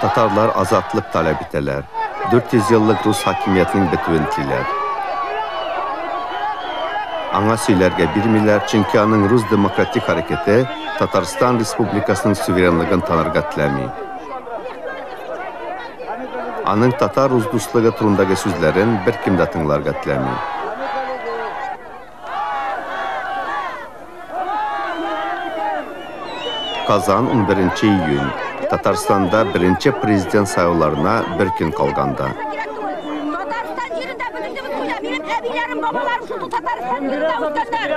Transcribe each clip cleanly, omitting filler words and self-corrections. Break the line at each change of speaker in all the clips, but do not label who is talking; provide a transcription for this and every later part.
Татарлар азатлык таләп итәләр. 400 еллык рус хакимиятенең бетүен телиләр. Аңа сөйләргә бирмиләр, чөнки аның рус демократик хәрәкәте Татарстан Республикасының суверенлыгын танырга теләми. Аның татар-рус дуслыгы турындагы сүзләрен беркем дә тыңларга теләми. Казан, 11 июнь. Татарстанда беренче президент сайлауларына бер көн калганда.
Татарстан җирендә бөтенебез хуҗа. Минем әбиләрем, бабаларым шул Татарстан җирендә үскәннәр.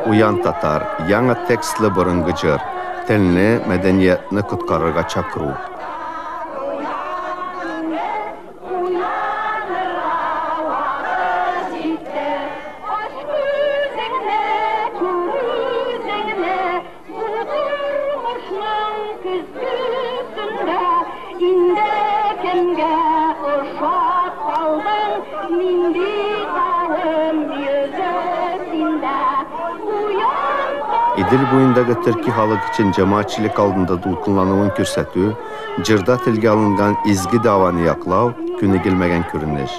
Уян татар, яңа текстлы борынгы җыр, телне, мәдәниятне коткарырга чакыру. Идел буендагы төрки халык өчен җәмәгатьчелек алдында дулкынлануын күрсәтү, җырда телгә алынган изге дәваны яклау күнегелмәгән күренеш.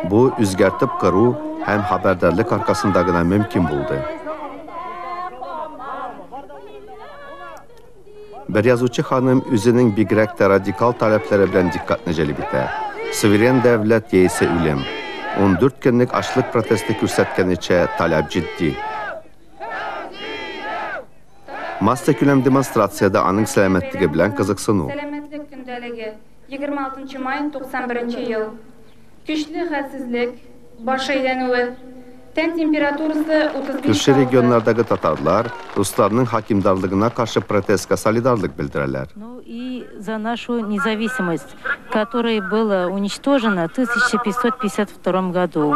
Бу үзгәртеп кору һәм хәбәрдарлык аркасында гына мөмкин булды. Бер язучы ханым үзенең бигрәк тә радикал таләпләре белән дикъкатне җәлеп итә. Суверен дәүләт яисә үлем. 14 көнлек ачлык протесты күрсәткәнечә таләп җитди. Массакүләм демонстрацияда аның сәламәтлеге белән кызыксыну.
Сәламәтлек көндәлеге 26 май 91 ел. Көчле хәлсезлек, баш әйләнүе, тән температурасы 35.
Күрше регионнардагы татарлар русларның хакимдарлыгына каршы протестка солидарлык белдерәләр.
Ну и за нашу независимость, которая была уничтожена в 1552 году.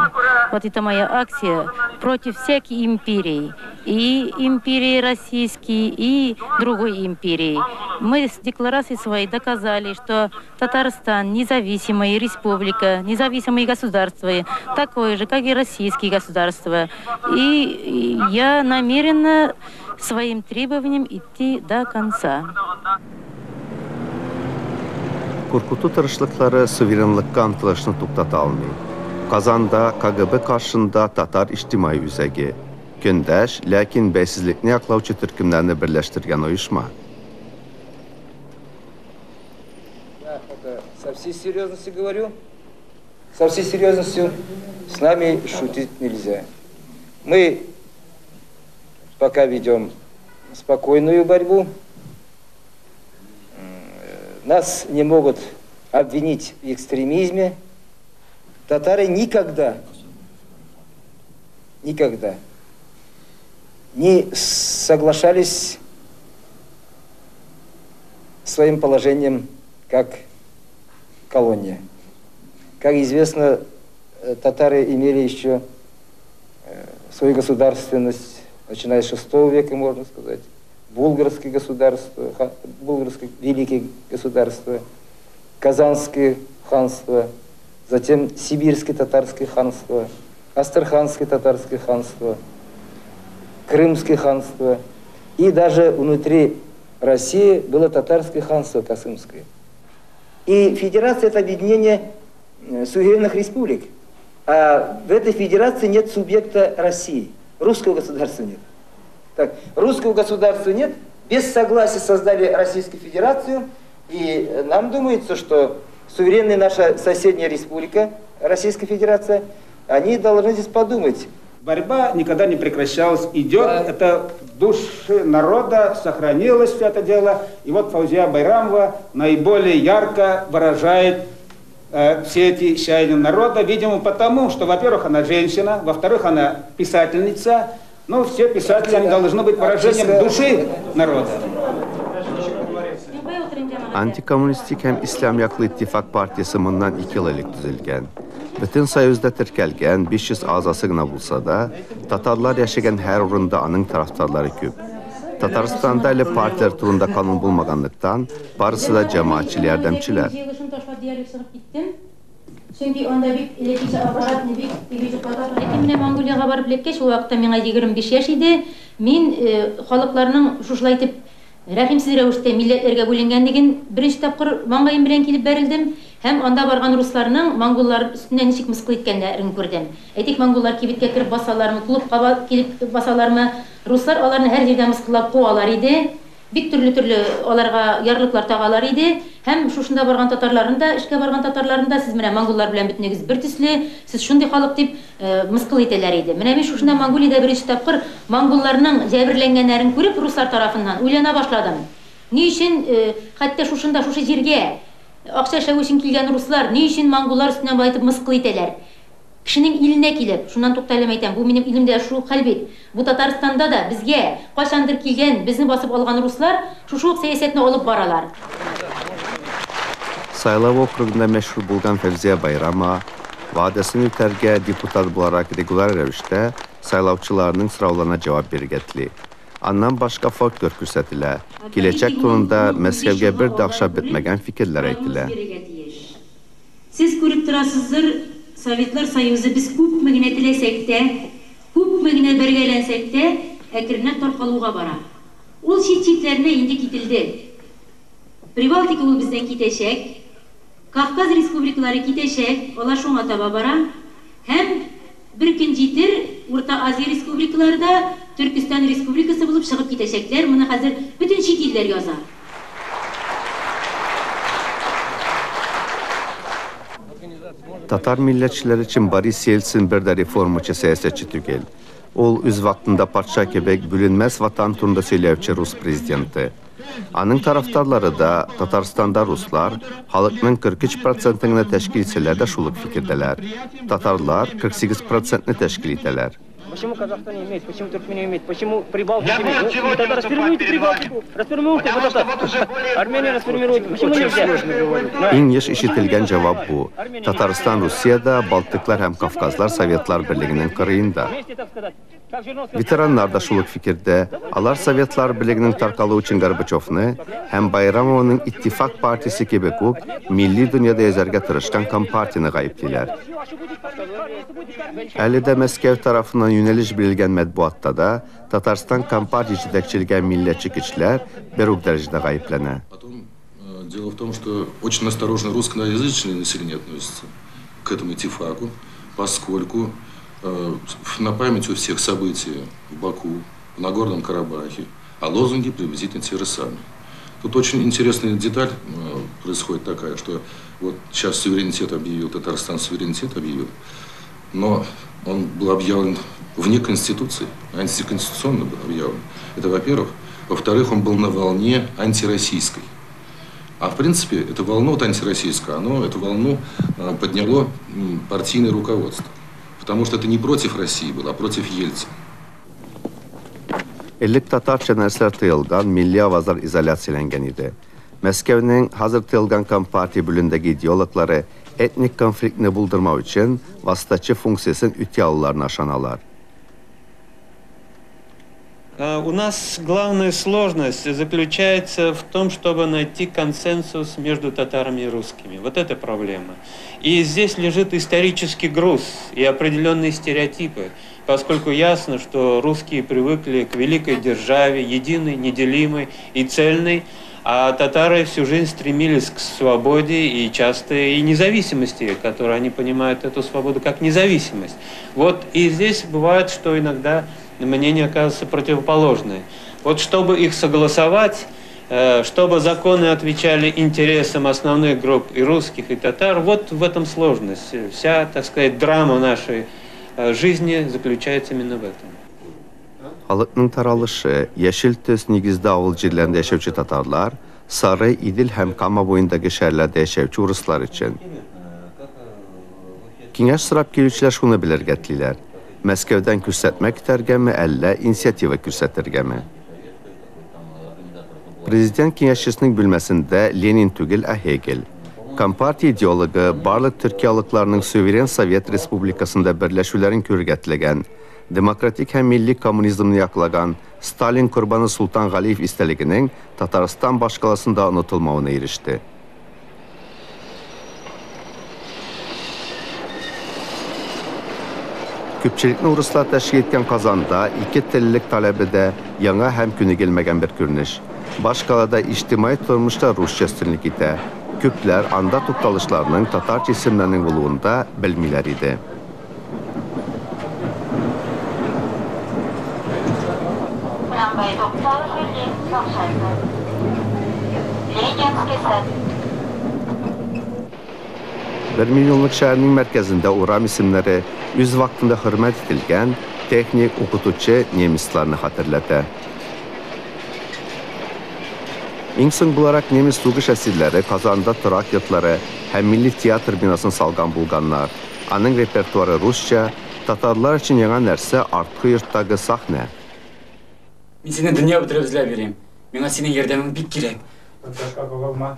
Вот это моя акция против всякой империи. И империи российской, и другой империи. Мы с декларацией своей доказали, что Татарстан независимая республика, независимое государство, такое же, как и российские государства. И я намерена своим требованиям идти до конца.
Куркыту тырышлыклары суверенлыкка омтылышны туктата алмый. Казанда КГБ каршында татар иҗтимаи үзәге. Көндәш, ләкин бәйсезлекне яклаучы төркемнәрне берләштергән оешма.
Я это со всей серьезностью говорю. Со всей серьезностью с нами шутить нельзя. Мы пока ведем спокойную борьбу. Нас не могут обвинить в экстремизме. Татары никогда, никогда не соглашались своим положением как колония. Как известно, татары имели еще свою государственность, начиная с VI века, можно сказать, булгарское государство, булгарское великое государство, Казанское ханство, затем Сибирское татарское ханство, Астраханское татарское ханство, Крымское ханство. И даже внутри России было татарское ханство Касымское. И федерация – это объединение суверенных республик. А в этой федерации нет субъекта России. Русского государства нет. Так, русского государства нет, без согласия создали Российскую Федерацию, и нам думается, что суверенная наша соседняя республика, Российская Федерация, они должны здесь подумать.
Борьба никогда не прекращалась, идет, да. Это в душе народа сохранилось все это дело. И вот Фаузия Байрамова наиболее ярко выражает все эти чаяния народа, видимо, потому, что, во-первых, она женщина, во-вторых, она писательница. Ну, все писатели, они должны быть выражением души народа.
Антикоммунистик һәм Ислам яклы иттифак партиясе моннан 2 ел элек төзелгән. Бөтен Союзда теркәлгән 500 азасы гына булса да, татарлар яшәгән һәр урында аның тарафдарлары күп. Татарстанда әле партияләр турында канун булмаганлыктан, барысы да җәмәгатьчел ярдәмчеләр.
Чөнки анда бик элеккечә аппаратны бик тигез йоклата. Ләкин менә Монголиягә барып эләккәч, ул вакытта миңа 25 яшь иде. Мин халыкларның шушылай итеп рәхимсез рәвештә милләтләргә бүленгәнлеген беренче тапкыр маңгаем белән килеп бәрелдем һәм анда барган русларның монголлар өстеннән ничек мыскыл иткәннәрен күрдем. Әйтик, монголлар кибеткә кереп басалармы, клубка килеп басалармы, руслар аларны һәр җирдә мыскыллап куалар иде. Бик төрле-төрле аларга ярлыклар тагалар иде. Һәм шушында барган татарларын да, эшкә барган татарларын да, сез менә монголлар белән бөтенегез бер төсле, сез шундый халык дип мыскыл итәләр иде. Менә мин шушында Монголиядә беренче тапкыр монголларның җәберләнгәннәрен күреп руслар тарафыннан уйлана башладым. Ни өчен хәтта шушында шушы җиргә акча эшләү өчен килгән руслар ни өчен монголлар өстеннән болай итеп мыскыл итәләр? Кешенең иленә килеп, шуннан тукталым әйтәм, бу минем илемдә шул хәл бит. Бу Татарстанда да безгә кайчандыр килгән, безне басып алган руслар шушы ук сәясәтне алып баралар.
Сайлау округында мәшһүр булган Фәүзия Байрамова вәгъдәсен үтәргә депутат буларак регуляр рәвештә сайлаучыларның сорауларына җавап бирергә тели. Аннан башка фольклор күрсәтелә. Киләчәк турында Мәскәүгә бер дә охшап бетмәгән фикерләр әйтелә.
Сез күреп торасыздыр, Советлар Союзы без күпме генә теләсәк тә, күпме генә бергәләнсәк тә, әкренләп таркалуга бара. Ул чит-читләренә инде кителде. Прибалтика ул бездән китәчәк, Кавказ республикалары китәчәк, алар шуңа таба бара. Һәм бер көн җитер Урта Азия республикалары да Төркестан республикасы булып чыгып китәчәкләр. Моны хәзер бөтен чит илләр яза.
Татар милләтчеләре өчен Борис Ельцин бер дә реформачы сәясәтче түгел. Ул үз вакытында патша кебек бүленмәс ватан турында сөйләүче рус президенты. Аның тарафдарлары да Татарстанда руслар халыкның 43% генә тәшкил итсәләр дә шул ук фикердәләр. Татарлар 48% тәшкил итәләр.
Почему Казахстан не имеет, почему Туркмения имеет, почему Прибалтика имеет? Ну, тогда расформируйте Прибалтику, расформируйте вот это. Армения расформирует, почему нельзя?
Иң еш ишетелгән җавап бу. Татарстан Русиядә, Балтыклар һәм Кавказлар Советлар Берлегенең кырыенда. Ветераннар да шул ук фикердә. Алар Советлар Берлегенең таркалуы өчен Горбачевны һәм Байрамованың Иттифак партиясе кебек үк милли дөньяда язарга тырышкан компартияне гаеплиләр. Әле дә Мәскәү тарафыннан юнәлеш бирелгән матбугатта да Татарстан компартия җитәкчелеген милләтче көчләр бер үк дәрәҗәдә гаепләнә.
Дело в том, что очень осторожно русскоязычное население относится к этому иттифаку, поскольку на память у всех событий в Баку, в Нагорном Карабахе, а лозунги приблизительно те же самые. Тут очень интересная деталь происходит такая, что вот сейчас суверенитет объявил, Татарстан суверенитет объявил, но он был объявлен вне Конституции, антиконституционно был объявлен. Это во-первых. Во-вторых, он был на волне антироссийской. А в принципе, эту волну вот антироссийскую, эту волну подняло партийное руководство. Потому что это не против России было, а против Ельцина.
Элек татарча нәрсәләр тыелган, милли авазлар изоляцияләнгән иде. Мәскәүнең хәзер тыелган компартия бүлендәге идеологлары этник конфликтны булдырмау өчен васытачы функциясен үти алуларына ышаналар.
У нас главная сложность заключается в том, чтобы найти консенсус между татарами и русскими. Вот это проблема. И здесь лежит исторический груз и определенные стереотипы, поскольку ясно, что русские привыкли к великой державе, единой, неделимой и цельной, а татары всю жизнь стремились к свободе и часто и независимости, которую они понимают эту свободу как независимость. Вот и здесь бывает, что иногда мнения оказываются противоположные. Вот чтобы их согласовать, чтобы законы отвечали интересам основных групп и русских, и татар, вот в этом сложность. Вся, так сказать, драма нашей жизни заключается именно в этом.
Халыкның таралышы, яшел төс нигездә авыл җирләрендә яшәүче татарлар, сары Идел һәм Кама буендагы шәһәрләрдә яшәүче урыслар өчен. Киңәш сорап килүчеләр шуны белергә телиләр. Мәскәүдән күрсәтмә көтәргәме, әллә инициатива күрсәтергәме? Президент киңәшчесенең бүлмәсендә Ленин түгел, ә Hegel. Компартия идеологы барлык төрки халыкларның суверен Совет Республикасында берләшүләрен күрергә теләгән, демократик һәм милли коммунизмны яклаган Сталин корбаны Султан Галиев истәлегенең Татарстан башкаласында онытылмавына иреште. Күпчелекне урыслар тәшкил иткән Казанда ике теллелек таләбе дә яңа һәм күнегелмәгән бер күренеш. Башкалада иҗтимаи тормышта русча өстенлек итә. Күпләр анда тукталышларның татарча исемнәренең булуын да белмиләр иде.
Трамвай тукталышы Ленин бакчасы. Ленинский сад.
Бер миллионлык шәһәрнең мәркәзендә урам исемнәре үз вакытында хөрмәт ителгән техник, укытучы немецларны хәтерләтә. Иң соң буларак немец сугыш әсирләре Казанда торак йортлары һәм милли театр бинасын салган булганнар. Аның репертуары русча, татарлар өчен яңа нәрсә арткы йорттагы сәхнә.
Мин сине дөнья бетереп эзләп йөрим. Миңа синең ярдәмең бик кирәк.
Такташка кагылма.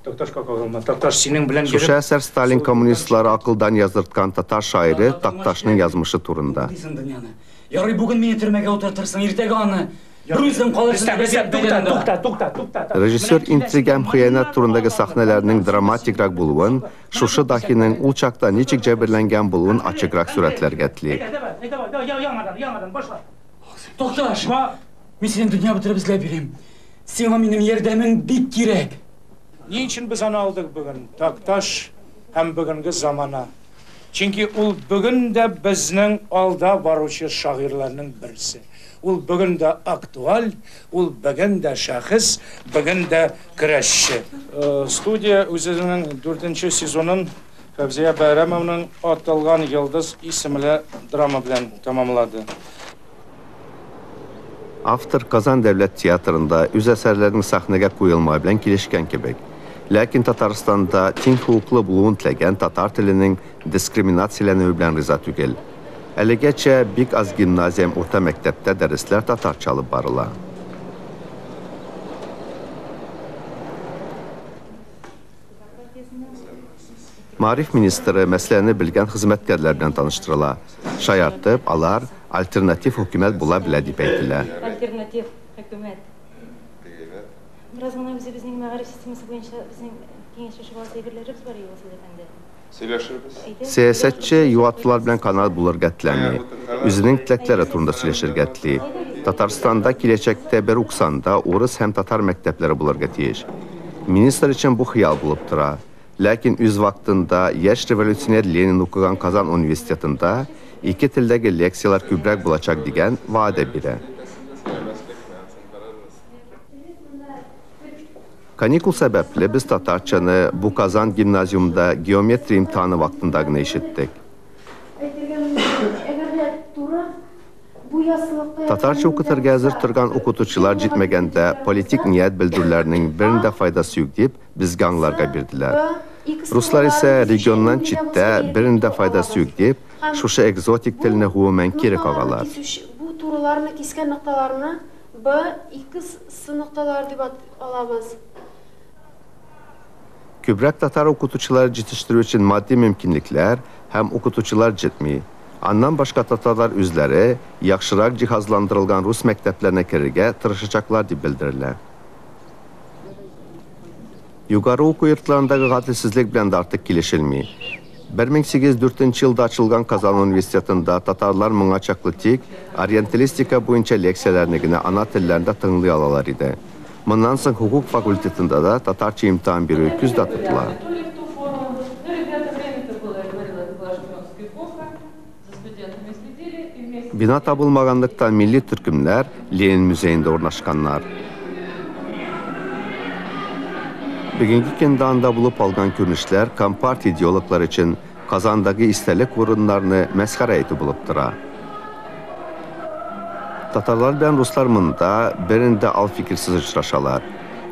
Такташка кагылма. Такташ синең белән
Шушы әсәр Сталин коммунистлары акылдан яздырткан татар шагыйре Такташның язмышы турында.
Туктыйсың дөньяны. Ярый бүген мине төрмәгә утыртырсың, иртәгә аны. Берүзең калырсың.
Рөстәм, тукта, тукта, тукта, тукта.
Режиссер интрига һәм хыянәт турындагы сәхнәләрнең драматиграк булуын, шушы даһиның ул чакта ничек җәберләнгән булуын ачыграк сурәтләргә тели.
Давай, давай, давай, яңадан, яңадан башла.
Такташ! Мин сине дөнья бетереп эзләп йөрим. Сиңа минем ярдәмең бик кирәк.
Ни өчен без аны алдык бүген? Такташ һәм бүгенге замана. Чөнки ул бүген дә безнең алда баручы шагыйрьләрнең берсе. Ул бүген дә актуаль, ул бүген дә шәхес, бүген дә көрәшче. Студия үзенең 4нче сезонын Фәүзия Бәйрәмованың Атылган йолдыз исемле драма белән тәмамлады.
Автор Казан дәүләт театрында үз әсәрләренең сәхнәгә куелмавы белән килешкән кебек. Ләкин Татарстанда тиң хокуклы булуын теләгән татар теленең дискриминацияләнүе белән риза түгел. Әлегәчә бик аз гимназия һәм урта мәктәптә дәресләр татарча алып барыла. Мәгариф министры мәсьәләне белгән хезмәткәрләр белән таныштырыла. Шаяртып, алар альтернатив хөкүмәт була белә дип әйтелә.
Альтернатив хөкүмәт. Бераз гына үзебезнең мәгариф системасы буенча безнең киңәшләшеп аласы әйберләребез бар Васил әфәнде.
Сөйләшербез.
Сәясәтче юатулар белән канат булырга теләми. Үзенең теләкләре турында сөйләшергә тели. Татарстанда киләчәктә бер үк санда урыс һәм татар мәктәпләре булырга тиеш. Министр өчен бу хыял булып тора. Ләкин үз вакытында яшь революционер Ленин укыган Казан университетында ике телдәге лекцияләр күбрәк булачак дигән вәгъдә бирә. Каникул сәбәпле без татарчаны бу Казан гимназиумында геометрия имтиханы вакытында гына ишеттек. Татарча укытырга әзер торган укытучылар җитмәгәндә политик ният белдерүләрнең бернинди дә файдасы юк дип безгә аңларга бирделәр. Руслар исә регионнан читтә бернинди дә файдасы юк дип, шушы экзотик телне гомумән кире кагалар.
Бу турыларны кискән нокталарны Б, 2 С нокталары дип алабыз.
Күбрәк татар укытучылары җитештерү өчен матди мөмкинлекләр һәм укытучылар җитми. Аннан башка татарлар үзләре яхшырак җиһазландырылган рус мәктәпләренә керергә тырышачаклар дип белдерелә. Югары уку йортларындагы гаделсезлек белән дә артык килешелми. 1804 елда ачылган Казан университетында татарлар моңа чаклы тик ориенталистика буенча лекцияләрне генә ана телләрендә тыңлый алалар иде. Моннан соң хукук факультетында да татарча имтихан бирү күздә тотыла. Бина табылмаганлыктан милли төркемнәр Ленин музеенда урнашканнар. Бүгенге көндә анда булып алган күренешләр компартия идеологлары өчен Казандагы истәлек урыннарны мәсхәрә итү булып тора. Татарлар белән руслар монда бернинди ал фикерсез очрашалар.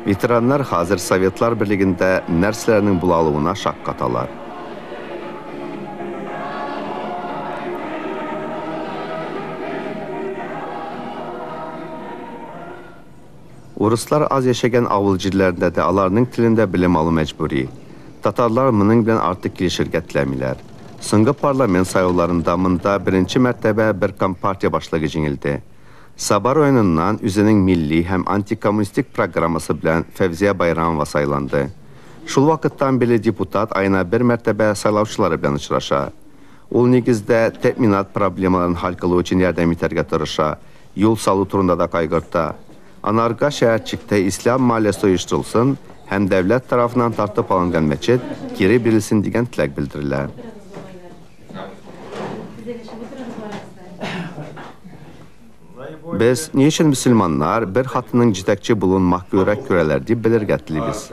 Ветераннар хәзер Советлар берлегендә нәрсәләрнең була алуына шаккаталар. Урыслар аз яшәгән авыл җирләрендә дә аларның телендә белем алу мәҗбүри. Татарлар моның белән артык килешергә теләмиләр. Соңгы парламент сайлауларында монда беренче мәртәбә бер компартия башлыгы җиңелде. Саба районыннан үзенең милли һәм антикоммунистик программасы белән Фәүзия Байрамова сайланды. Шул вакыттан бирле депутат аена бер мәртәбә сайлаучылары белән очраша. Ул нигездә тәэминат проблемаларын хәл кылу өчен ярдәм итәргә тырыша, юл салу турында да кайгырта. Анарга шәһәрчектә ислам маһалләсе оештырылсын һәм дәүләт тарафыннан тартып алынган мәчет кире бирелсен дигән теләк белдерелә. Без ни өчен мөселманнар бер хатынның җитәкче булуын мәкрүрәк күрәләр дип белергә телибез.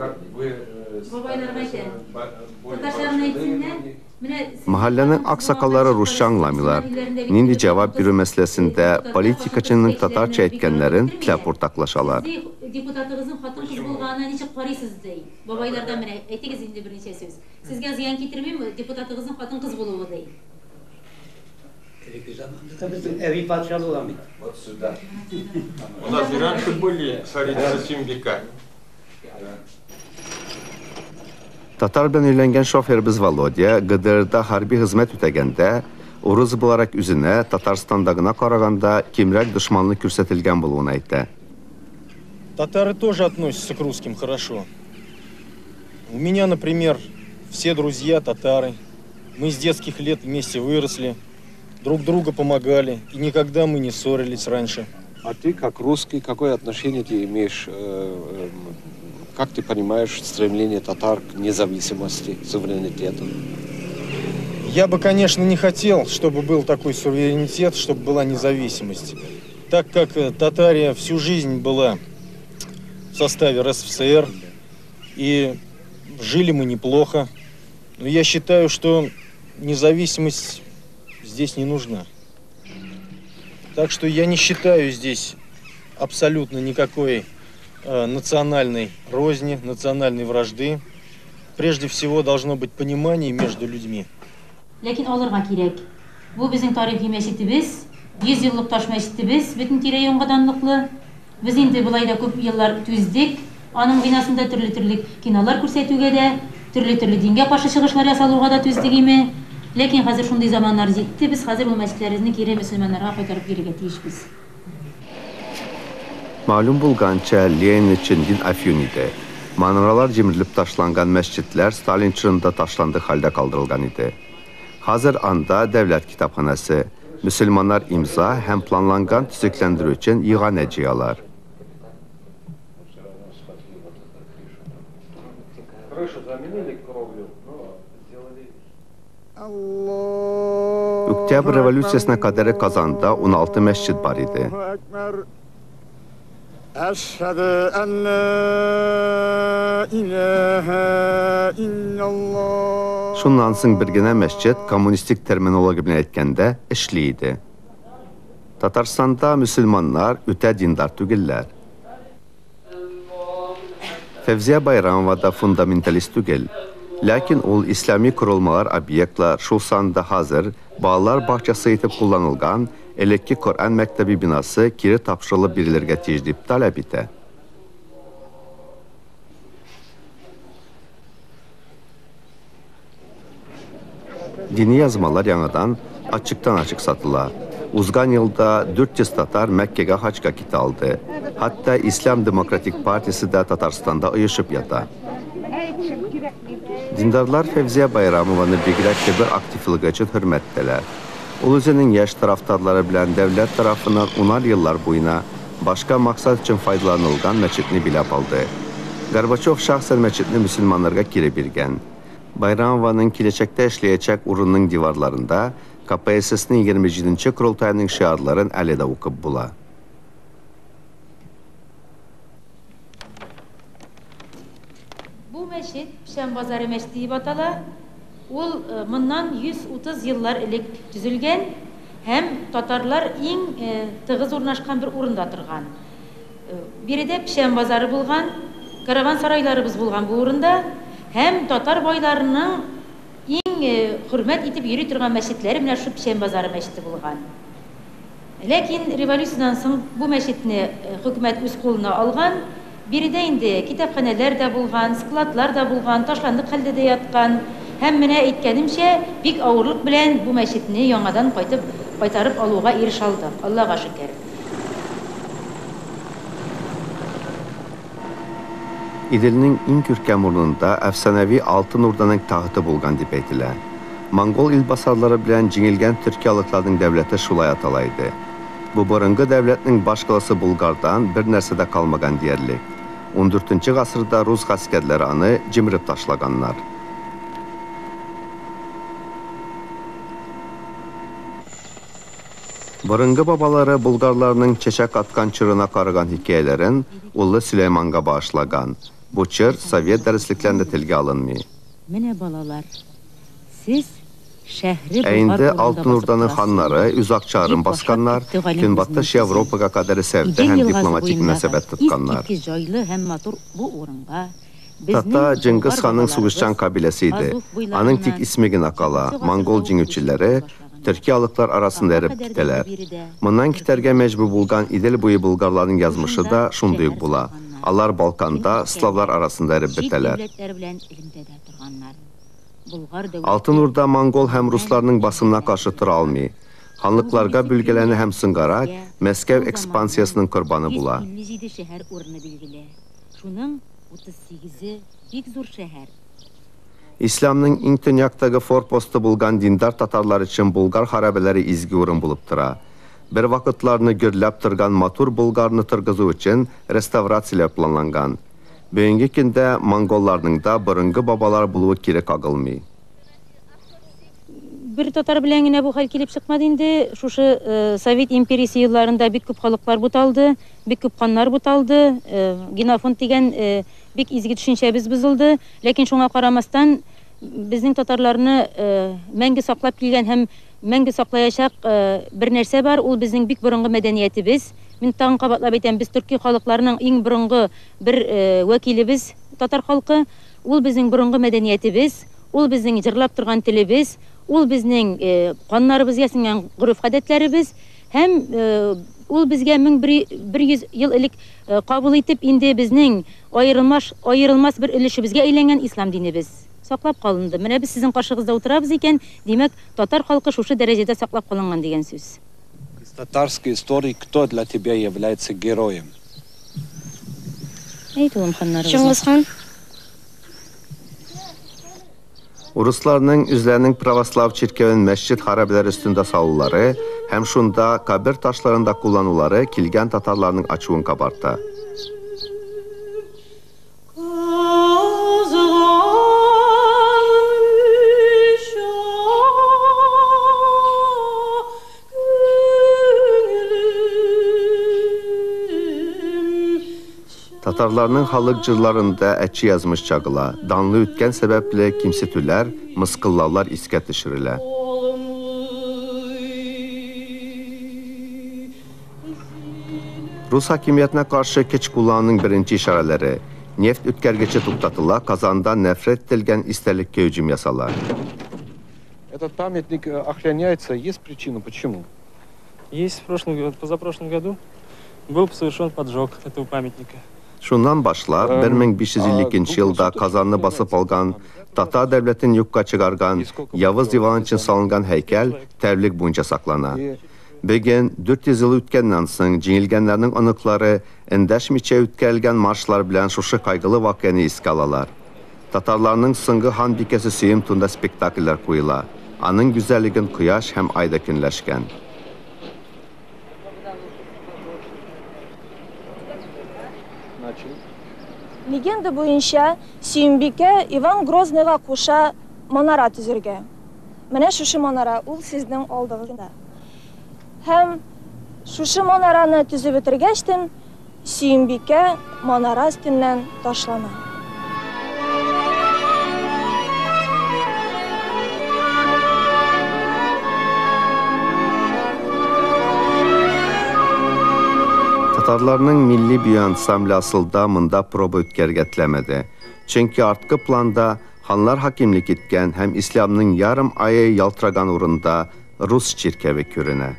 Мәхәлләнең аксакаллары русча аңламыйлар. Нинди җавап бирү мәсьәләсендә политикачының татарча әйткәннәрен теләп уртаклашалар.
Депутатыгызның хатын-кыз булганына ничек карыйсыз ди? Бабайлардан менә әйтегез инде берничә сүз. Сезгә зыян китермиме депутатыгызның хатын-кыз булуы ди?
Безнең әби патша булган бит.
Вот сюда. У нас и раньше были царицы Сюмбика.
Татар белән өйләнгән шоферыбыз Володя ГДРда хәрби хезмәт үтәгәндә, урыс буларак үзенә Татарстандагына караганда кимрәк дошманлык күрсәтелгән булуын әйтә.
Татары тоже относятся к русским хорошо. У меня, например, все друзья татары. Мы с детских лет вместе выросли, друг друга помогали, и никогда мы не ссорились раньше.
А ты, как русский, какое отношение ты имеешь, как ты понимаешь стремление татар к независимости, суверенитету?
Я бы, конечно, не хотел, чтобы был такой суверенитет, чтобы была независимость. Так как Татария всю жизнь была в составе РСФСР, и жили мы неплохо, но я считаю, что независимость здесь не нужна. Так что я не считаю здесь абсолютно никакой национальной розни, национальной вражды. Прежде всего должно быть понимание между людьми.
Ләкин алырга кирәк. Бу безнең тарихи мәчетебез, 100 еллык таш мәчетебез, бөтен тирә-юньгә данлыклы. Без инде болай да күп еллар түздек. Аның бинасында төрле-төрле кинолар күрсәтүгә дә, төрле-төрле дингә каршы чыгышлар ясалуга да түздек име. Ләкин хәзер шундый заманнар җитте, без хәзер бу мәчетләребезне кире мөселманнарга кайтарып бирергә тиешбез.
Мәгълүм булганча, Ленин өчен дин әфьюн иде. Манаралар җимерелеп ташланган мәчетләр Сталин чорында ташландык хәлдә калдырылган иде. Хәзер анда дәүләт китапханәсе, мөселманнар имза һәм планланган төзекләндерү өчен иганә җыялар.
Крышу заменили кровлю, но сделали.
Октябрь революциясенә кадәр Казанда 16 мәчет бар иде.
Әшһәдү ан ла илаһа иллаллаһ.
Шуннан соң бер генә мәчет коммунистик терминология белән әйткәндә эшли иде. Татарстанда мөселманнар үтә диндар түгелләр. Фәүзия Байрамова да фундаменталист түгел. Ләкин ул ислами корылмалар, объектлар, шул санда хәзер балалар бакчасы итеп кулланылган элекке Коръән мәктәбе бинасы кире тапшырылып бирелергә тиеш дип таләп итә. Дини язмалар яңадан açıktan-açık satıla. Узган елда 400 татар Мәккәгә хаҗга китә алды. Хәтта Ислам Демократик партиясе дә Татарстанда оешып ята. Диндарлар Фәүзия Байрамованы бигрәк тә бер активлыгы өчен хөрмәт итәләр. Ул үзенең яшь тарафдарлары белән дәүләт тарафыннан унар еллар буена башка максат өчен файдаланылган мәчетне биләп алды. Горбачев шәхсән мәчетне мөселманнарга кире биргән. Байрамованың киләчәктә эшләячәк урынның диварларында КПССның 27нче корылтаеның шиарларын әле дә укып була.
Бу мәчет Печән базары мәчете дип атала. Ул моннан 130 еллар элек төзелгән һәм татарлар иң тыгыз урнашкан бер урында торган. Биредә Печән базары булган, караван сарайларыбыз булган бу урында һәм татар байларының иң хөрмәт итеп йөри торган мәчетләре менә шул Печән базары мәчете булган. Ләкин революциядән соң бу мәчетне хөкүмәт үз кулына алган. Биредә инде китапханәләр дә булган, складлар да булган, ташландык хәлдә дә яткан. Һәм менә әйткәнемчә, бик авырлык белән бу мәчетне яңадан кайтып кайтарып алуга ирешә алдык. Аллага шөкер.
Иделнең иң күркәм урынында әфсанәви Алтын Урданың тахты булган дип әйтелә. Монгол илбасарлары белән җиңелгән төрки халыкларның дәүләте шулай атала иде. Бу борынгы дәүләтнең башкаласы Булгардан бер нәрсә дә калмаган диярлек. 14 гасырда рус гаскәрләре аны җимереп ташлаганнар. Борынгы бабалары булгарларның чәчәк аткан чорына караган хикәяләрен улы Сөләйманга багышлаган. Бу чор совет дәреслекләрендә телгә алынмый.
Менә балалар, сез шәһре
Ә инде Алтын Урданың ханнары үз акчаларын басканнар, Көнбатыш Европага кадәр сәүдә һәм дипломатик мөнәсәбәт тотканнар.
Искиткеч җайлы һәм матур бу урынга
Тата Җыңгыз ханның сугышчан кабиләсе иде. Аның тик исеме генә кала. Монгол җиңүчеләре төрки халыклар арасында эреп китәләр. Моннан китәргә мәҗбүр булган Идел буе булгарларының язмышы да шундый ук була. Алар Балканда славлар арасында эреп бетәләр. Алтын Урда монгол һәм русларның басымына каршы тора алмый. Ханлыкларга бүлгәләнә һәм соңгарак Мәскәү экспансиясенең корбаны була.
157 шәһәр урыны билгеле. Шуның 38-е бик зур шәһәр.
Исламның иң төньяктагы форпосты булган диндар татарлар өчен Булгар хәрабәләре изге урын булып тора. Бер вакытларны гөрләп торган матур Булгарны торгызу өчен реставрацияләү планланган. Бүгенге көндә монголларның да борынгы бабалар булуы кире кагылмый.
Бер татар белән генә бу хәл килеп чыкмады инде. Шушы Совет империясе елларында бик күп халыклар буталды, бик күп каннар буталды. Генофонд дигән бик изге төшенчәбез бозылды. Ләкин шуңа карамастан безнең татарларны мәңге саклап килгән һәм мәңге саклаячак бер нәрсә бар, ул безнең бик борынгы мәдәниятебез. Мин тагын кабатлап әйтәм, без төрки халыкларның иң борынгы бер вәкилебез, татар халкы. Ул безнең борынгы мәдәниятебез, ул безнең җырлап торган телебез, ул безнең каннарыбызга сеңгән гореф-гадәтләребез һәм ул безгә 1100 ел элек кабул итеп, инде безнең аерылмаш, аерылмас бер өлешебезгә әйләнгән ислам динебез саклап калынды. Менә без сезнең каршыгызда утырабыз икән, димәк, татар халкы шушы дәрәҗәдә саклап калынган дигән сүз.
Из татарской истории кто для тебя является героем?
Әйт, улым, ханнарыбызны.
Чыңгыз хан.
Урысларның үзләренең православ чиркәвен мәсҗид хәрабәләре өстендә салулары һәм шунда кабер ташларын да кулланулары килгән татарларның ачуын кабарта. Татарларның халык җырларында әче язмыш чагыла. Данлы үткән сәбәпле кимсетүләр, мыскыллаулар искә төшерелә. Рус хакимиятенә каршы көч куллануның беренче ишарәләре. Нефть үткәргече туктатыла, Казанда нәфрәт ителгән истәлеккә һөҗүм ясала.
Этот памятник охраняется. Есть причина, почему?
Есть. В прошлом, позапрошлом году был совершен поджог этого памятника.
Шуннан башлап, 1552 елда Казанны басып алган, татар дәүләтен юкка чыгарган Явыз Иван өчен салынган һәйкәл тәүлек буенча саклана. Бүген 400 ел үткәннән соң җиңелгәннәрнең оныклары эндәшмичә үткәрелгән маршлар белән шушы кайгылы вакыйганы искә алалар. Татарларның соңгы ханбикәсе Сөем турында спектакльләр куела. Аның гүзәллеген кояш һәм ай да көнләшкән.
Легенда буенча Сөембикә Иван Грозныйга куша манара төзергә. Менә шушы манара, ул сезнең алдыгызда. Һәм шушы манараны төзеп бетергәчтен Сөембикә манара өстеннән ташлана.
Татарларның милли бию ансамбле асылда монда проба үткәрергә теләмәде. Чөнки арткы планда ханнар хакимлек иткән һәм исламның ярым ае ялтыраган урында рус чиркәве күренә.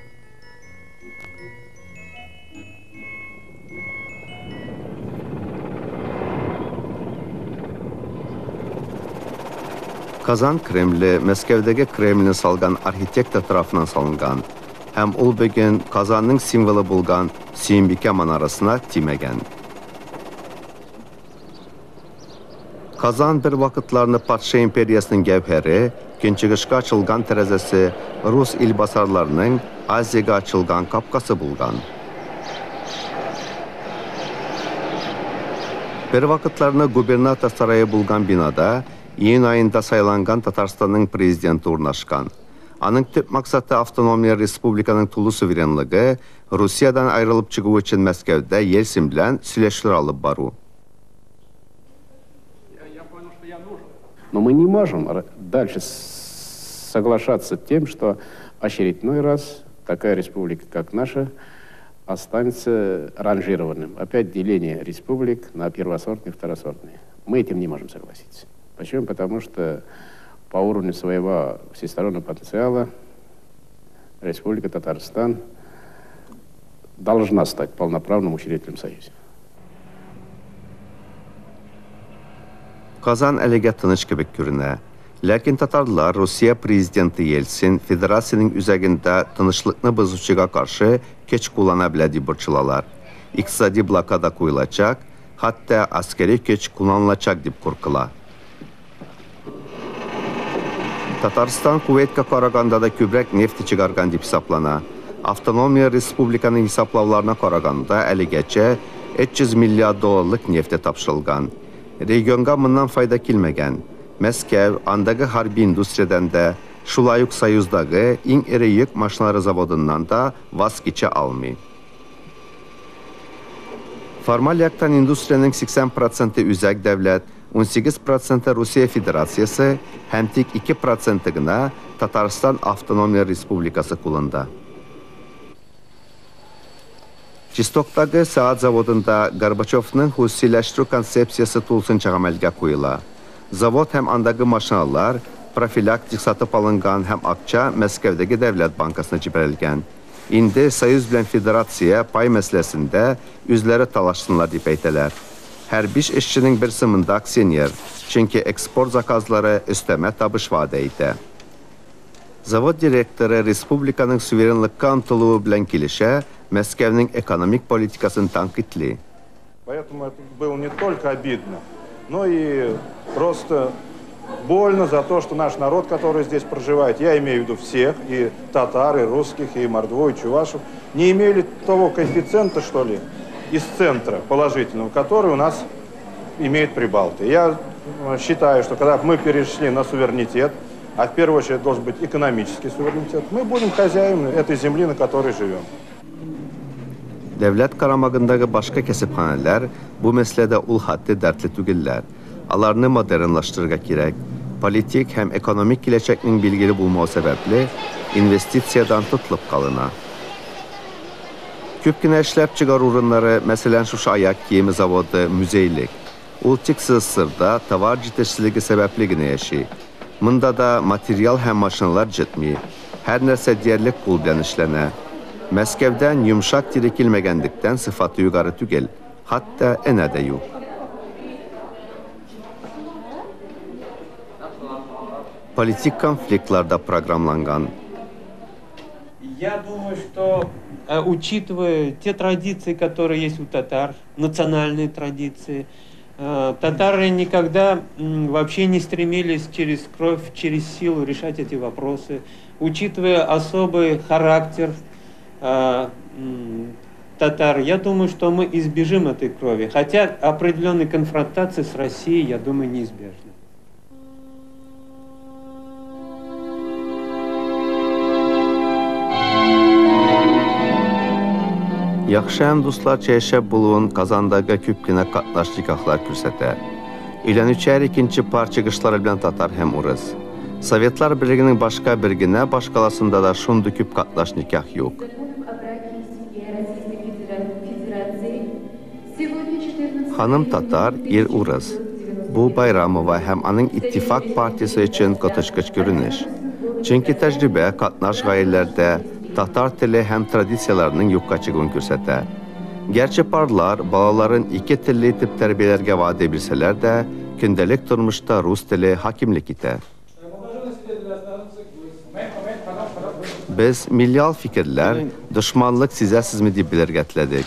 Казан Кремле Мәскәүдәге Кремльне салган архитектор тарафыннан салынган һәм ул бүген Казанның символы булган Сөембикә манарасына тимәгән. Казан бер вакытларны патша империясының гәүһәре, Көнчыгышка ачылган тәрәзәсе рус илбасарларының Азиягә ачылган капкасы булган. Бер вакытларны губернатор сарае булган бинада июнь аенда сайланган Татарстанның президенты урнашкан. Аның төп максаты автономия республиканың тулы суверенлыгы, Русиядән аерылып чыгу өчен Мәскәүдә Ельцин белән сөйләшүләр алып бару.
Но мы не можем дальше соглашаться тем, что очередной раз такая республика, как наша, останется ранжированным. Опять деление республик на первосортные и второсортные. Мы этим не можем согласиться. Почему? Потому что по уровню своего всестороннего потенциала Республика Татарстан должна стать полноправным учредителем Союза.
Казан әлегә тыныч кебек күренә. Ләкин татарлар Русия президенты Ельцин федерациянең үзәгендә тынычлыкны бозучыга каршы көч куллана белә дип борчылалар. Икътисади блокада куелачак, хәтта әскәри көч кулланылачак дип куркыла. Татарстан Кувейтка караганда да күбрәк нефть чыгарган дип хисаплана. Автономия республиканың хисаплауларына караганда әлегәчә 300 миллиард долларлык нефть тапшырылган. Регионга моннан файда килмәгән. Мәскәү андагы хәрби индустриядән дә, шулай ук Союздагы иң эре йөк машиналары заводыннан да ваз кичә алмый. Формаль яктан индустриянең 80 проценты үзәк дәүләт, 18 проценты Русия Федерациясе һәм тик 2 проценты гына Татарстан Автономия Республикасы кулында. Чистоктагы сәгать заводында Горбачевның хосусиләштерү концепциясе тулысынча гамәлгә куела. Завод һәм андагы машиналар профилактик сатып алынган һәм акча Мәскәүдәге дәүләт банкасына җибәрелгән. Инде Союз белән Федерация пай мәсьәләсендә үзләре талашсыннар дип әйтәләр. Һәр биш эшченең берсе монда акционер, чөнки экспорт заказлары өстәмә табыш вәгъдә итә. Завод директоры республиканың суверенлыкка омтылуы белән килешә, Мәскәүнең экономик политикасын тәнкыйтьли.
Поэтому это было не только обидно, но и просто больно за то, что наш народ, который здесь проживает, я имею в виду всех, и татар, и русских, и мордву, и чувашев, не имели того коэффициента, что ли, из центра положительного, который у нас имеет прибалты. Я считаю, что когда мы перешли на суверенитет, а в первую очередь должен быть экономический суверенитет, мы будем хозяевами этой земли, на которой живем.
Дәүләт карамагындагы башка кәсепханәләр бу мәсьәләдә ул хәтле дәртле түгелләр. Аларны модернлаштырырга кирәк. Политик һәм экономик киләчәкнең билгеле булмавы сәбәпле, инвестициядән тотылып калына. Күп кенә эшләп чыгару урыннары, мәсәлән, шушы аяк киеме заводы, музейлек. Ул тик СССРда товар җитешсезлеге сәбәпле генә яши. Монда да материал һәм машиналар җитми. Һәр нәрсә диярлек кул белән эшләнә. Мәскәүдән йомшак тире килмәгәнлектән сыйфаты югары түгел, хәтта энә дә юк. Политик конфликтлар да программланган.
Я думаю, что, учитывая те традиции, которые есть у татар, национальные традиции, татары никогда вообще не стремились через кровь, через силу решать эти вопросы. Учитывая особый характер татар, я думаю, что мы избежим этой крови. Хотя определенной конфронтации с Россией, я думаю, неизбежна.
Яхшы һәм дусларча яшәп булуын Казандагы күп кенә катнаш никахлар күрсәтә. Өйләнүче һәр икенче пар чыгышлары белән татар һәм урыс. Советлар Берлегенең башка бер генә башкаласында да шундый күп катнаш никах юк. Ханым татар, ир урыс. Бу Байрамова һәм аның Иттифак партиясе өчен коточкыч күренеш. Чөнки тәҗрибә катнаш гаиләләрдә татар теле һәм традицияләренең юкка чыгуын күрсәтә. Гәрчә парлар балаларын ике телле итеп тәрбияләргә вәгъдә бирсәләр дә, көндәлек тормышта рус теле хакимлек итә. Без милли фикерләр, дошманлык сизәсезме дип белергә теләдек.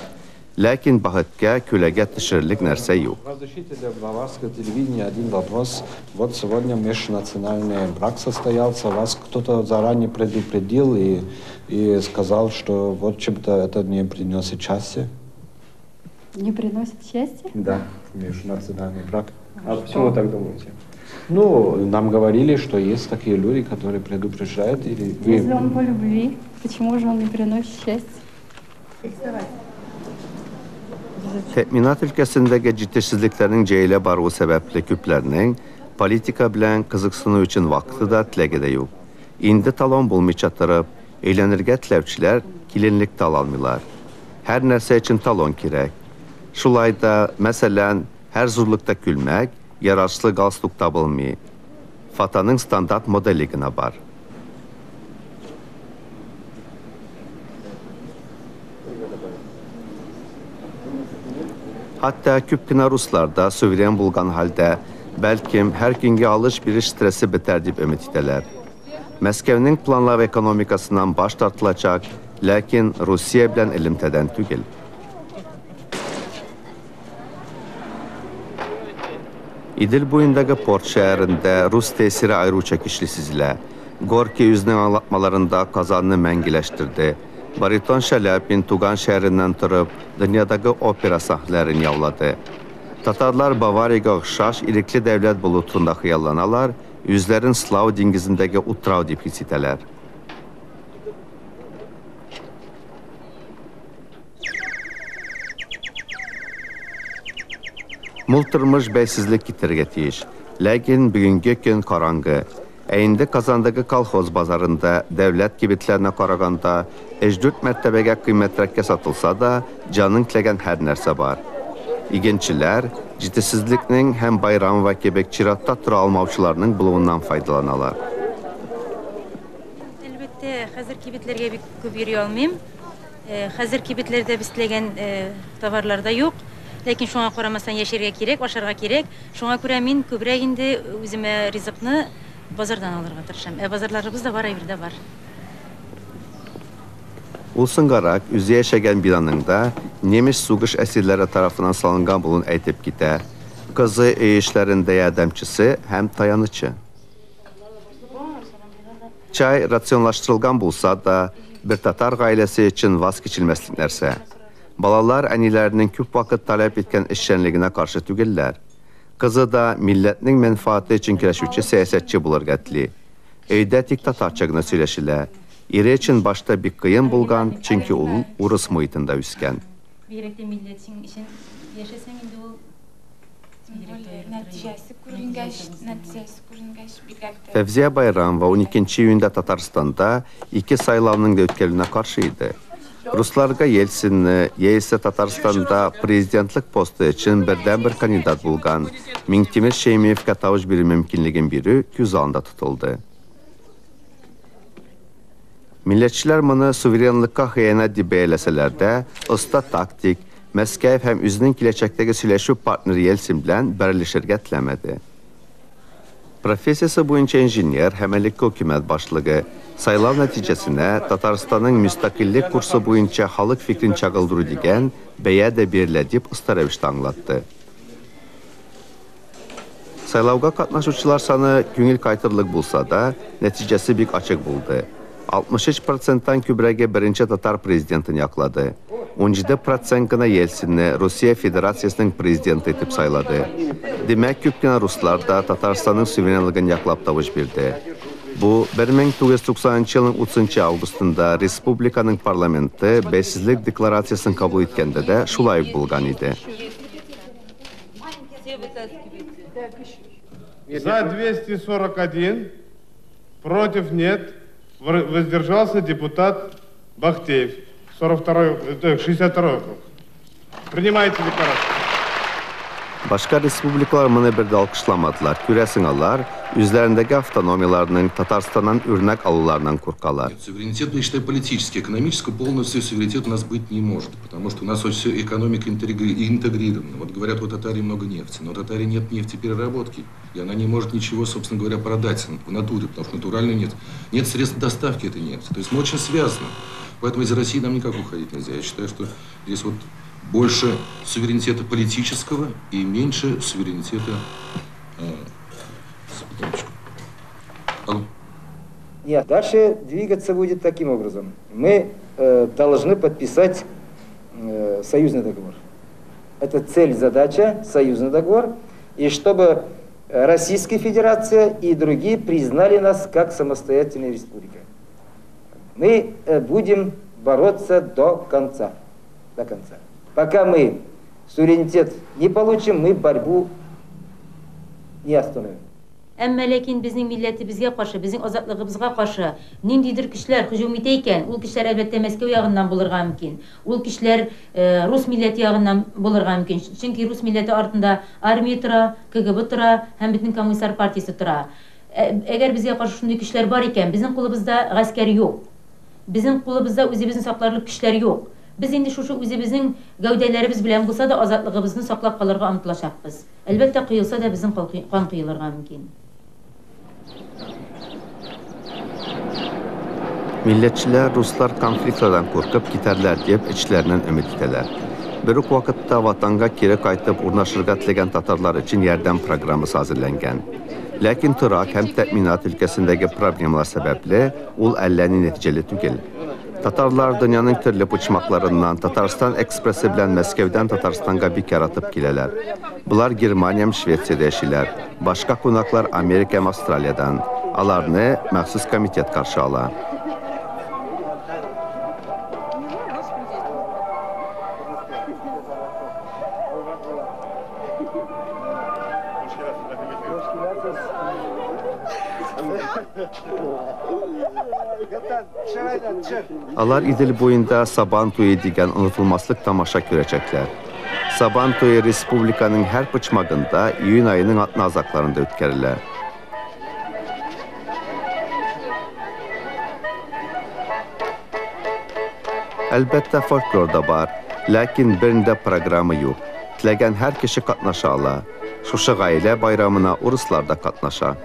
Ләкин бәхеткә күләгә төшерерлек нәрсә юк.
Разрешите для баварского телевидения один вопрос. Вот сегодня межнациональный брак состоялся. Вас кто-то заранее предупредил и сказал, что вот чем-то это не приносит счастье?
Не приносит счастье?
Да, межнациональный брак.
А почему вы так думаете?
Ну, нам говорили, что есть такие люди, которые предупреждают. Или вы...
Если он по любви, почему же он не приносит счастье?
Тәэминат өлкәсендәге җитешсезлекләрнең җәелә баруы сәбәпле күпләрнең политика белән кызыксыну өчен вакыты да, теләге дә юк. Инде талон булмыйча торып, өйләнергә теләүчеләр киленлек тә ала алмыйлар. Һәр нәрсә өчен талон кирәк. Шулай да, мәсәлән, һәр зурлыкта күлмәк, ярашлы галстук табылмый. Фатаның стандарт моделе генә бар. Хәтта күп кенә руслар да суверен булган хәлдә, бәлкем, һәр көнгә алыш-биреш стрессы бетәр дип өмет итәләр. Мәскәүнең планлау экономикасыннан баш тартылачак, ләкин Русия белән элемтәдән түгел. Идел буендагы порт шәһәрендә рус тәэсире аеруча көчле сизелә. Горький үзенең аңлатмаларында Казанны мәңгеләштерде. Баритон Шаляпин туган шәһәреннән торып, дөньядагы опера сәхнәләрен яулады. Татарлар Бавариягә охшаш ирекле дәүләт булу турында хыялланалар, үзләрен Слав диңгезендәге утрау дип хис итәләр. Мул тормыш бәйсезлек китерергә тиеш. Ләкин бүгенге көн караңгы. Ә инде Казандагы колхоз базарында дәүләт кибетләренә караганда 3-4 мәртәбәгә кыйммәтрәккә сатылса да, җаның теләгән һәр нәрсә бар. Игенчеләр җитешсезлекнең һәм Байрамова кебек чиратта тора алмаучыларның булуыннан файдаланалар.
Әлбәттә, хәзер кибетләргә бик күп йөри алмыйм. Хәзер кибетләрдә без теләгән товарлар да юк. Ләкин шуңа карамастан яшәргә кирәк, ашарга кирәк. Шуңа күрә мин күбрәк инде үземә ризыкны базардан алырга тырышам. Ә базарларыбыз да бар, әйбер дә бар.
Ул соңгарак үзе яшәгән бинаның да немец сугыш әсирләре тарафыннан салынган булуын әйтеп китә. Кызы өй эшләрендә ярдәмчесе һәм таянычы. Чай рационлаштырылган булса да, бер татар гаиләсе өчен ваз кичелмәслек нәрсә. Балалар әниләренең күп вакыт таләп иткән эшчәнлегенә каршы түгелләр. Кызы да милләтнең мәнфәгате өчен көрәшүче сәясәтче булырга тели. Өйдә тик татарча гына сөйләшелә. Ире өчен башта бик кыен булган, чөнки ул урыс мохитендә үскән.
Бигрәк тә милләтең өчен яшәсәң инде ул
нәтиҗәсе күренгәч, нәтиҗәсе күренгәч бигрәк тә.
Фәвзия Байрамова 12 июньдә Татарстанда ике сайлауның да үткәрелүенә каршы иде. Русларга Ельцинны, яисә Татарстанда президентлык посты өчен бердәнбер кандидат булган Миңтимер Шәймиевкә тавыш бирү мөмкинлеген бирү күз алдында тотылды. Милләтчеләр моны суверенлыкка хыянәт дип бәяләсәләр дә, оста тактик Мәскәү һәм үзенең киләчәктәге сөйләшү партнеры Ельцин белән бәрелешергә теләмәде. Профессиясе буенча инженер һәм элекке хөкүмәт башлыгы сайлау нәтиҗәсенә Татарстанның мөстәкыйльлек курсы буенча халык фикерен чагылдыру дигән бәя дә бирелә дип оста рәвештә аңлатты. Сайлауга катнашучылар саны күңел кайтырлык булса да, нәтиҗәсе бик ачык булды. 63%-тан күбрәге беренче татар президентын яклады. 17% гына Ельцинны Русия Федерациясенең президенты итеп сайлады. Димәк, күп кенә руслар да Татарстанның суверенлыгын яклап тавыш бирде. Бу 1990 елның 30 августында республиканың парламенты бәйсезлек декларациясын кабул иткәндә дә шулай ук булган иде.
За 241, против нет, воздержался депутат Бахтеев, 62 округ. Принимайте декларацию.
Башка республикалар моны бер дә алкышламадылар. Күрәсең, алар үзләрендәге автономияләрнең Татарстаннан үрнәк алуларыннан куркалар.
Суверенитет, я считаю, политический, экономический полностью суверенитет у нас быть не может, потому что у нас все экономика интегрирована. Вот говорят, вот в Татарии много нефти, но в Татарии нет нефтепереработки, и она не может ничего, собственно говоря, продать в натуре, потому что натурально нет средств доставки этой нефти. То есть мы очень связаны. Поэтому из России нам никак уходить нельзя. Я считаю, что здесь вот Больше суверенитета политического и меньше суверенитета... Алло.
Нет, дальше двигаться будет таким образом. Мы должны подписать союзный договор. Это цель, задача, союзный договор. И чтобы Российская Федерация и другие признали нас как самостоятельная республика. Мы будем бороться до конца. До конца. Пока мы суверенитет не получим, мы борьбу не остановим.
Әмма ләкин безнең милләтебезгә каршы, безнең азатлыгыбызга каршы ниндидер көчләр һөҗүм итә икән, ул көчләр әлбәттә Мәскәү ягыннан булырга мөмкин. Ул көчләр рус милләте ягыннан булырга мөмкин. Чөнки рус милләте артында армия тора, КГБ тора һәм бөтен коммунистлар партиясе тора. Әгәр безгә каршы шундый көчләр бар икән, безнең кулыбызда гаскәр юк. Безнең кулыбызда үзебезне сакларлык көчләр юк. Без инде шушы үзебезнең гәүдәләребез белән булса да азатлыгыбызны саклап калырга омтылачакбыз. Әлбәттә, коелса да безнең кан коелырга мөмкин.
Милләтчеләр руслар конфликтлардан куркып китәрләр дип эчләреннән өмет итәләр. Бер үк вакытта ватанга кире кайтып урнашырга теләгән татарлар өчен ярдәм программасы әзерләнгән. Ләкин торак һәм тәэминат өлкәсендәге проблемалар сәбәпле ул әллә ни нәтиҗәле түгел. Татарлар дөньяның төрле почмакларыннан Татарстан экспрессы белән Мәскәүдән Татарстанга бик яратып киләләр. Болар Германия һәм Швециядә яшиләр. Башка кунаклар Америка һәм Австралиядән. Аларны махсус комитет каршы ала. Алар Идел буенда Сабан туе дигән онытылмаслык тамаша күрәчәкләр. Сабан туе республиканың һәр почмагында июнь аеның атна азакларында үткәрелә. Әлбәттә, фольклор да бар, ләкин берендә программа юк. Теләгән һәр кеше катнаша ала. Шушы гаилә байрамына урыслар да катнаша.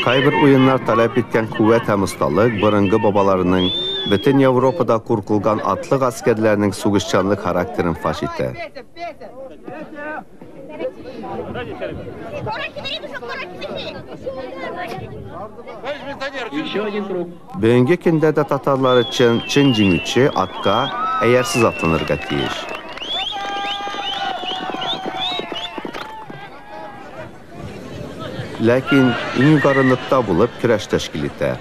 Кайбер уеннар таләп иткән куәт һәм осталык борынгы бабаларының бөтен Европада куркылган атлы гаскәрләрнең сугышчанлык характерын фаш итә. Бүгенге көндә дә татарлар өчен чын җиңүче атка әярсез атланырга тиеш. Ләкин иң югары нокта булып көрәш тәшкил итә.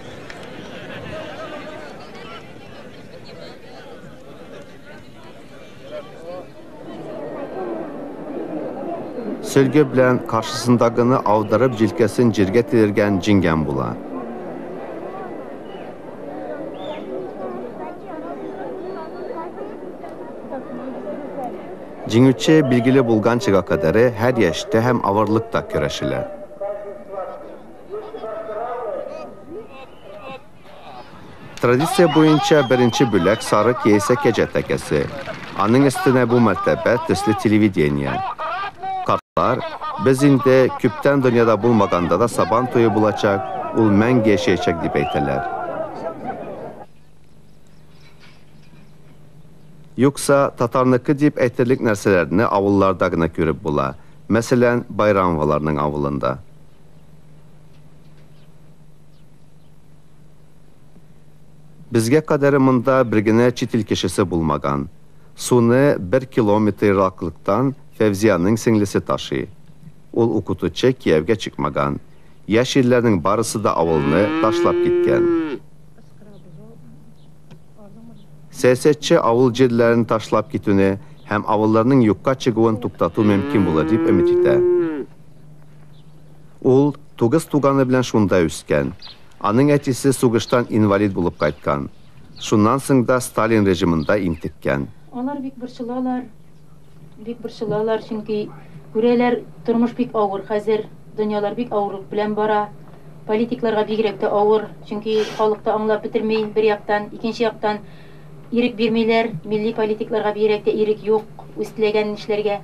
Сөлге белән каршысындагыны аударып җилкәсен җиргә тидергән җиңгән була. Җиңүче билгеле булганчыга кадәр һәр яшьтә һәм авырлыкта көрәшелә. Традиция буенча беренче бүләк сарык яисә кәҗә тәкәсе. Аның өстенә бу мәртәбә төсле телевидение. Картлар, без инде күптән дөньяда булмаганда да Сабан туе булачак, ул мәңге яшәячәк дип әйтәләр. Юкса татарныкы дип әйтерлек нәрсәләрне авылларда гына күреп була. Мәсәлән, Байрамоваларның авылында. Безгә кадәр монда бер генә чит ил кешесе булмаган. Суны 1 километр ераклыктан Фәвзияның сеңлесе ташый. Ул укытучы кияүгә чыкмаган. Яшь ирләрнең барысы да авылны ташлап киткән. Сәясәтче авыл җирләрен ташлап китүне һәм авылларның юкка чыгуын туктату мөмкин булыр дип өмет итә. Ул 9 туганы белән шунда үскән. Аның әтисе сугыштан инвалид булып кайткан. Шуннан соң да Сталин режимында интеккән.
Алар бик борчылалар, бик борчылалар, чөнки күрәләр, тормыш бик авыр хәзер, дөньялар бик авырлык белән бара. Политикларга бигрәк тә авыр, чөнки халык та аңлап бетерми бер яктан, икенче яктан ирек бирмиләр, милли политикларга бигрәк тә ирек юк үз теләгәнен эшләргә.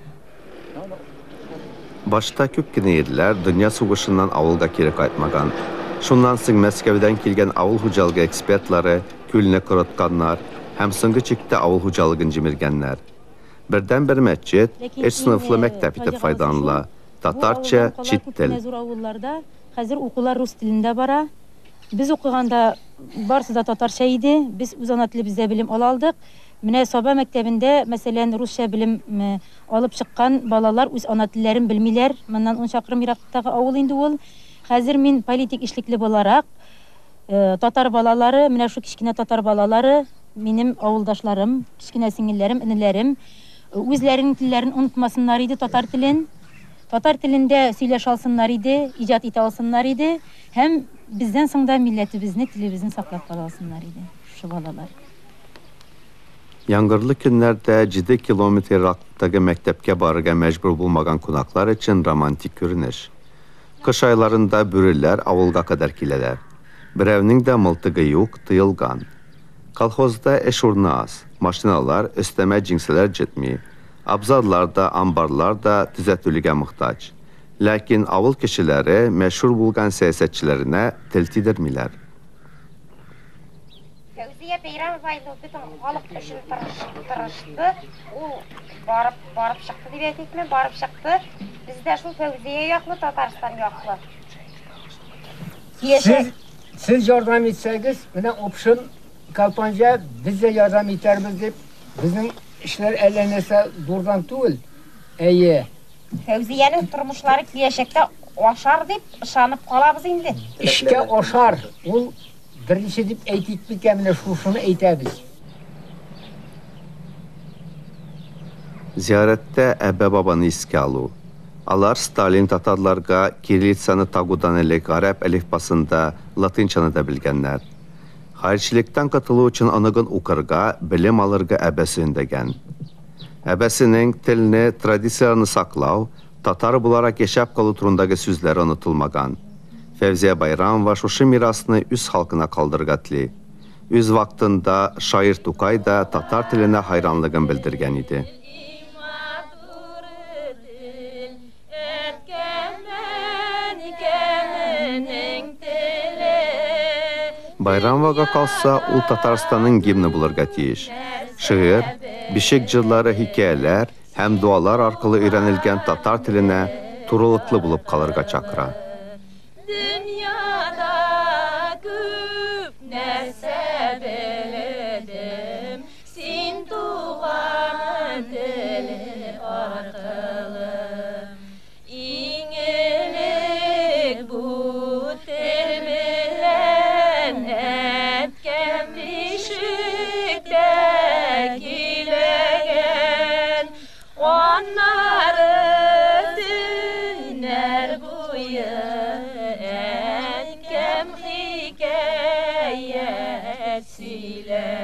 Башта күп кенә ирләр дөнья сугышыннан авылга кире кайтмаган. Шуннан соң Мәскәүдән килгән авыл хуҗалыгы экспертлары күлне корытканнар һәм соңгы чиктә авыл хуҗалыгын җимергәннәр. Бердәнбер мәчет
Ләкин
өч сыйныфлы
иң
мәктәп итеп
фаҗигалысы
файдаланыла.
шул, бу
Татарча,
авылдан кала
чит
күп
тел.
кенә зур авылларда хәзер укулар рус телендә бара. Без укыганда барысы да татарча иде. Без үз ана телебездә белем ала алдык. Менә Саба мәктәбендә, мәсәлән, русча белем алып чыккан балалар үз ана телләрен белмиләр. Моннан 10 чакрым ераклыктагы авыл инде ул. Хәзер мин политик эшлекле буларак татар балалары, менә шул кечкенә татар балалары, минем авылдашларым, кечкенә сеңелләрем, энеләрем үзләренең телләрен онытмасыннар иде, татар телен. Татар телендә сөйләшә алсыннар иде, иҗат итә алсыннар иде һәм бездән соң да милләтебезне, телебезне саклап кала алсыннар иде шушы балалар.
Яңгырлы көннәрдә 7 километр ераклыктагы мәктәпкә барырга мәҗбүр булмаган кунаклар өчен романтик күренеш. Кыш айларында бүреләр авылга кадәр киләләр. Берәүнең дә мылтыгы юк, тыелган. Колхозда эш урыны аз, машиналар, өстәмә җиңсәләр җитми. Абзарлар да, амбарлар да төзәтүлегә мохтаҗ. Ләкин авыл кешеләре мәшһүр булган сәясәтчеләренә тел тидермиләр.
Фәүзия Бәйрәмова инде ул бөтен халык өчен тырышты. Ул барып, барып чыкты дип әйтикме, барып чыкты. Без дә шул Фәүзия яклы, Татарстан яклы.
Сез, сез ярдәм итсәгез, менә общем Калпанҗа без дә ярдәм итәрбез дип, безнең эшләр әллә нәрсә зурдан түгел. Әйе.
Фәүзиянең тормышлары киләчәктә ашар дип ышанып калабыз инде.
Эшкә ашар. Ул беренче дип әйтик микән, менә шушыны әйтәбез.
Зиярәттә әбә-бабаны искә алу. Алар Сталин татарларга кириллицаны тагудан элек гарәп әлифбасында латинчаны да белгәннәр. Хәерчелектән котылу өчен оныгын укырга, белем алырга әбәсе өндәгән. Әбәсенең телне, традицияләрне саклау, татар буларак яшәп калу турындагы сүзләре онытылмаган. Фәүзия Байрамова шушы мирасны үз халкына калдырырга тели. Үз вакытында шагыйрь Тукай да татар теленә хайранлыгын белдергән иде. Байрамовага калса, ул Татарстанның гимны булырга тиеш. Шигырь, бишек җырлары, хикәяләр һәм дуалар аркылы өйрәнелгән татар теленә турылыклы булып калырга чакыра.
Дөньяда күп нәрсә белдем, син туган тел аркылы. Иң элек бу тел белән әткәм бишектә көйләгән. Аннары төннәр буе әткәм хикәят сөйләгән.